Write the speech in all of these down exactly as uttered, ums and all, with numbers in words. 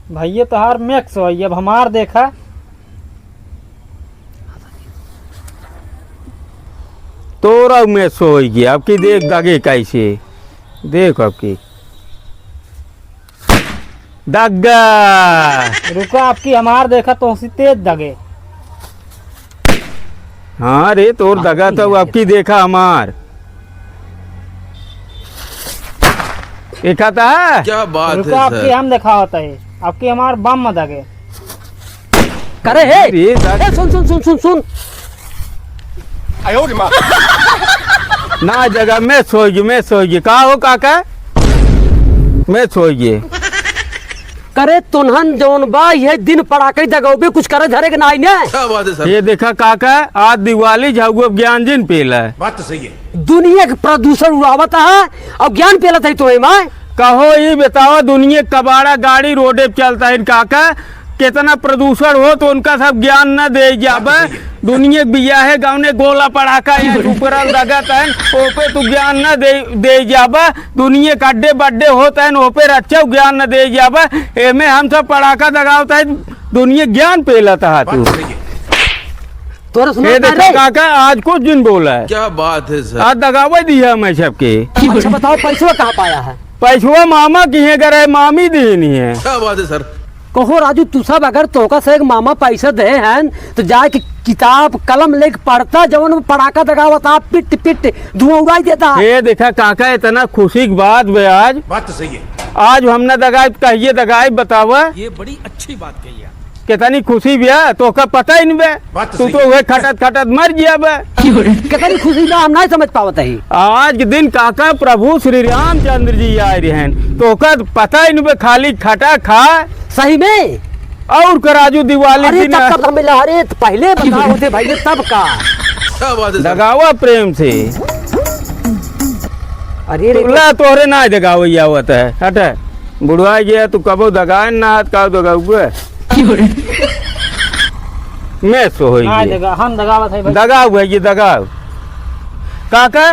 भइया तोहार मिस होइगी, अब हमार देखा। तोरा मिस होइगी, अब की देख दगे कैसे, देख अब की। दग्गा। रुका, अब की हमार देखा, तोहसी तेज दगे। हाँ रे, तोर दगा तो अब की देखा हमार। देखा था? क्या बात है रुका, अब की सर। हम देखावत है, अब की हमार बम में दगे। करे हे, अरे, ए, सुन, सुन, सुन, सुन, सुन। आयो रे माँ। ना जगह मिस होइगी, मिस होइगी। का हो काका? मिस होइगी। करे तोन्हन जौन बा, ये दिन पड़ाके दगौबे, कुछ करे धरे के नाई ने। क्या बात है सर? ये देखा काका, आज दिवाली झउआ ज्ञान जिन पेला। बात तो सही है। दुनिया के प्रदूषण उड़ावत है और ज्ञान पेलत है तो एमा। कहो ई बतावा, दुनिया के कबाड़ा गाड़ी रोडे पे चलत है काका, कितना प्रदूषण होत उनका सब ज्ञान न दे जाबे। दुनिया के बियाहे गावने गोला पड़ाका ये सुपरल दगत है, ओपे तू ज्ञान न दे, दे जाबे। दुनिया के अड्डे बड्डे होत है, ओपे रच्चो ज्ञान न दे जाबे। एमे हम सब पड़ाका दगावत है, दुनिया ज्ञान पेलत है तू। तोरा सुना ये देखा रे? काका, आज कुछ दिन बोला है। क्या बात है सर? आज दगावे दिया मैं सबके। अच्छा बताओ, पैसवा कहाँ पाया है? पैसवा मामा किहे गए, मामी दीनी है। क्या बात है सर? कहो राजू, तू सब अगर तोहका से एक मामा पैसा दे हैं, तो जाए के किताब कलम लेके पढ़ता, जवन में पड़ाका दगावत आ, पिट पिट धुआं उड़ाई देता। ये देखा काका, इतना खुशी की बात बे आज। बात तो सही है। आज हम न दगाई, कहिए दगाई, बतावा। ये बड़ी अच्छी बात कही है। कितनी खुशी बिया, तोहका पता ही नहीं बे। बात तो तू सही तो है। वह खटत खटत मर गया बे। कितनी खुशी बा, हम नहीं समझ पावत ही। आज के दिन काका प्रभु श्री रामचंद्र जी आए रहन, तोहका पता ही नहीं बे, खाली खटा खा। सही में? और का राजू दिवाली अरे दिन तब, तब हमें ला-, अरे तो पहले बता होते भइया, तब का? क्या बात है सर? दगावा प्रेम से। अरे रे। ला तोहरे ना दगावे आवत है, हट। बुढ़वा गया तू कबो दगाए ना हाथ का दगावे। मैं सो होई ना गया। दगा, हम दगावत है भाई। दगाव है ये दगाव। काका?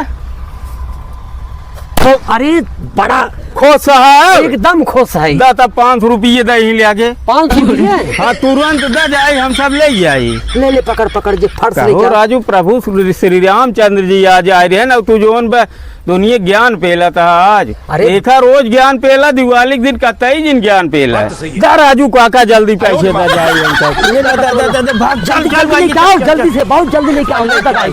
तो अरे बड़ा खुश है। एकदम खुश है। दा तब पाँच सौ रुपये दे ही ले आके। पाँच सौ रुपये? हाँ, तुरंत दे जाए, हम सब ले जाए। ले ले, पकड़ पकड़ जे फट से कहो लेके आ। राजू, प्रभु श्री, श्री रामचंद्र जी आज आए रहे ना, तू जोन बे दुनिया ज्ञान पेला था आज। अरे। देखा रोज ज्ञान पेला, दिवाली के दिन कतई जिन ज्ञान पेला। बात तो सही है। जा राजू काका जल्दी पैसे दे जाए इनका। ये दे, दे, दे, दे, दे, भाग, चल, जल्दी, चल, जल्दी भाई, लेके आओ, चल, चल, जल्दी चल। से, बहुत जल्दी लेके आओ, नहीं तो भाई।